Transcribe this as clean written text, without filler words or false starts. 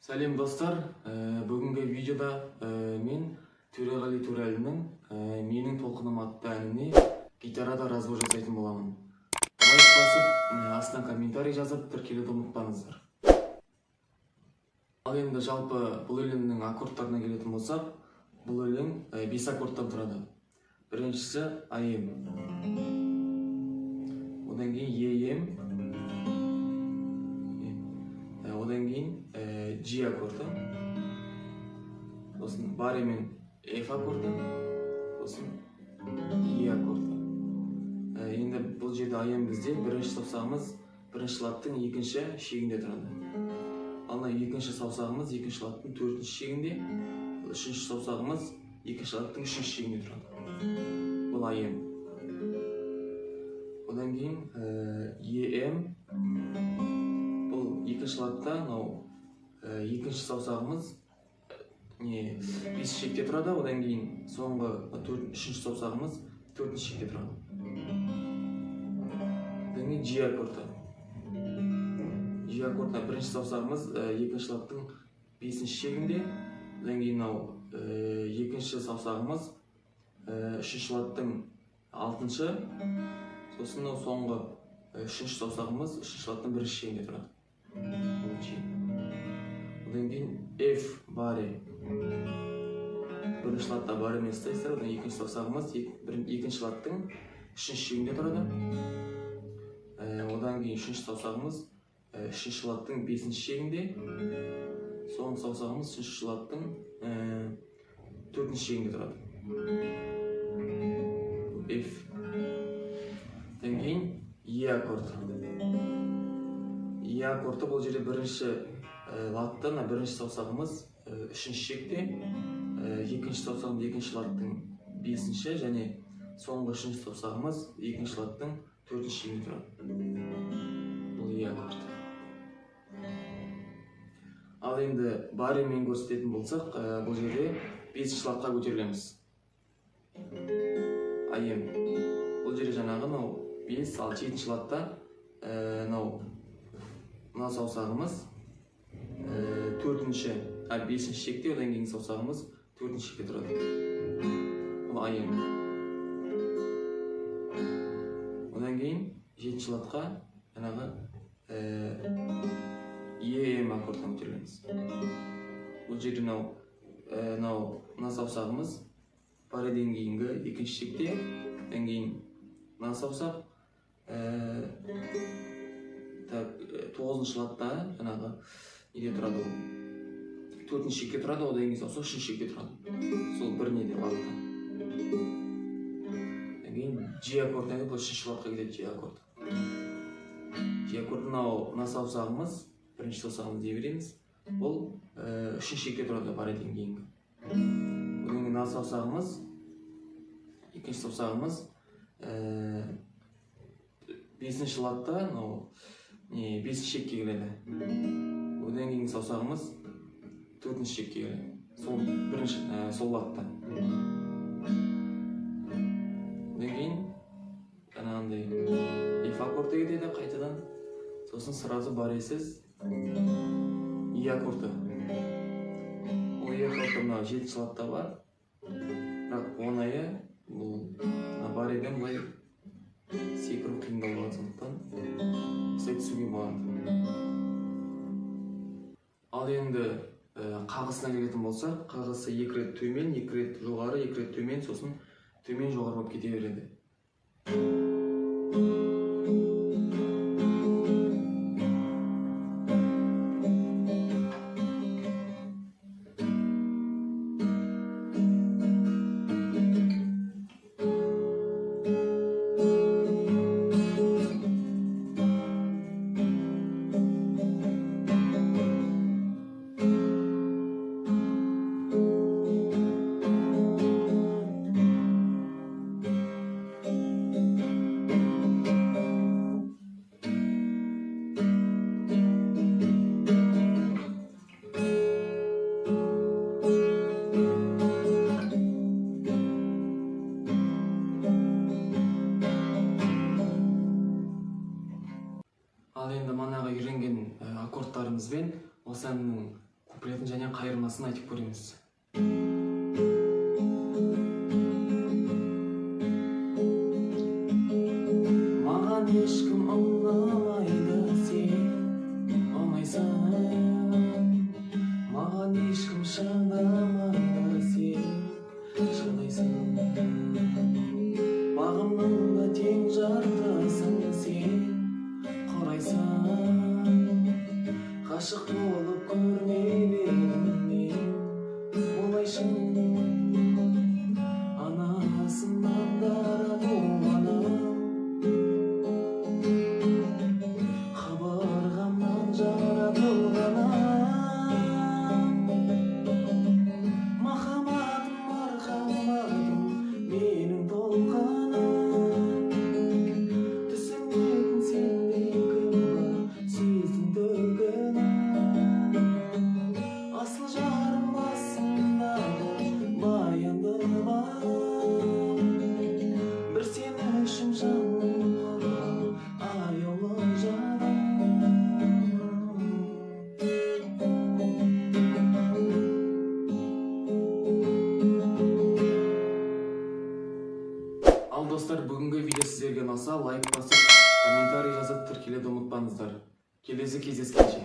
Сәлем достар, бүгінгі видеода мен Төреғали Төреәлінің «Менің толқыным» атты әніне гитарада разбор жасайтын боламын. Лайк басып, астына комментарий жазып, тіркелуді ұмытпаңыздар. Ал енді жалпы бұл өлеңнің аккордтарына келетін болсақ, бұл өлең 5 аккордтан тұрады. Біріншісі АМ. Одан кейін ЕМ, одан кейін G аккорды, сосын баре мен F аккорды, сосын E аккорды. Енді бұл жерде АМ бізде бірінші саусағымыз бірінші ладтың екінші шегінде тұрады. Ал мына екінші саусағымыз екінші ладтың төртінші шегінде, үшінші саусағымыз екінші ладтың үшінші шегінде тұрады. Бұл АМ. Одан кейін ЕМ, бұл екінші ладта мынау екінші саусағымыз не бесінші шекте тұрады, одан кейін соңғы үшінші саусағымыз төртінші шекте тұрады. Одан кейін G аккорды. G аккордына бірінші саусағымыз екінші ладтың бесінші шегінде, одан кейін мынау екінші саусағымыз үшінші ладтың алтыншы, сосын мынау соңғы үшінші саусағымыз үшінші ладтың бірінші шегінде тұрады. Бұл G. Одан кейін F баре. Бірінші ладта баремен ұстайсыздар, одан екінші саусағымыз екінші ладтың үшінші шегінде тұрады. Одан кейін үшінші саусағымыз үшінші ладтың бесінші шегінде, соңғы саусағымыз үшінші ладтың төртінші шегінде тұрады. Бұл F. Одан кейін E аккорды. E аккорды бұл жерде бірінші ладта мына бірінші саусағымыз үшінші шекте, екінші саусағымыз екінші ладтың бесінші және соңғы үшінші саусағымыз екінші ладтың төртінші шегінде тұрады. Бұл E аккорды. Ал енді баремен көрсететін болсақ, бұл жерде бесінші ладқа көтерілеміз. АМ. Бұл жерде жаңағы мынау 5, ал жетінші ладта мынау мына саусағымыз төртінші, бесінші шекте, одан кейінгі саусағымыз төртінші шекте тұрады. Бұл АМ. Одан кейін жетінші ладқа жаңағы ЕМ аккордына көтерілеміз. Бұл жерде мынау мына саусағымыз бареден кейінгі екінші шекте, одан кейін мына саусақ тоғызыншы ладта жаңағы неде тұрады, ол төртінші шекте тұрады, одан кейін саусақ үшінші шекте тұрады. Сол бір неде ладта. Одан кейін G аккордына келіп, бұл үшінші ладқа кетеді G аккорды. G аккорды мынау мына саусағымыз, бірінші саусағымыз дей береміз, бұл үшінші шекте тұрады бареден кейінгі. Одан кейін мына саусағымыз, екінші саусағымыз бесінші ладта мынау не бесінші шекке келеді. Одан кейінгі саусағымыз төртінші шекке келеді. Сол бірінші сол ладта. Одан кейін жаңағындай F аккорды кетеді қайтадан. Сосын сразу баресіз E аккорды. Ол E аккорды мынау жетінші ладта бар. Бірақ оңайы бұл мына бареден былай секіру қиындау болады, сондықтан осылай түсуге болады. Ал енді қағысына келетін болсақ, қағысы екі рет төмен, екі рет жоғары, екі рет төмен, сосын төмен жоғары болып кете береді. Куплетін және қайырмасын айтып көреміз. Маған ешкім ұнамайды, сен ұнайсың. Маған ешкім шыдамайды, сен шыдайсың. Бағымның да тең жартысын сен құрайсың. Ғашық болып көрмеп едім мен олайшын. Анасынан дара туғаным, қабырғамнан жаратылғаным. Махаббатым, мархабатым, менің толқыным. Түсінетін сендей кім бар сөздің төркінін? Асыл жарым, басымдағы баянды бағым. Бір сен үшін жаным құрбан, аяулы жарым. Ал, достар, бүгінгі видео сіздерге ұнаса, лайк басып, комментарий жазып, тіркелуді ұмытпаңыздар. Келесі кездескенше.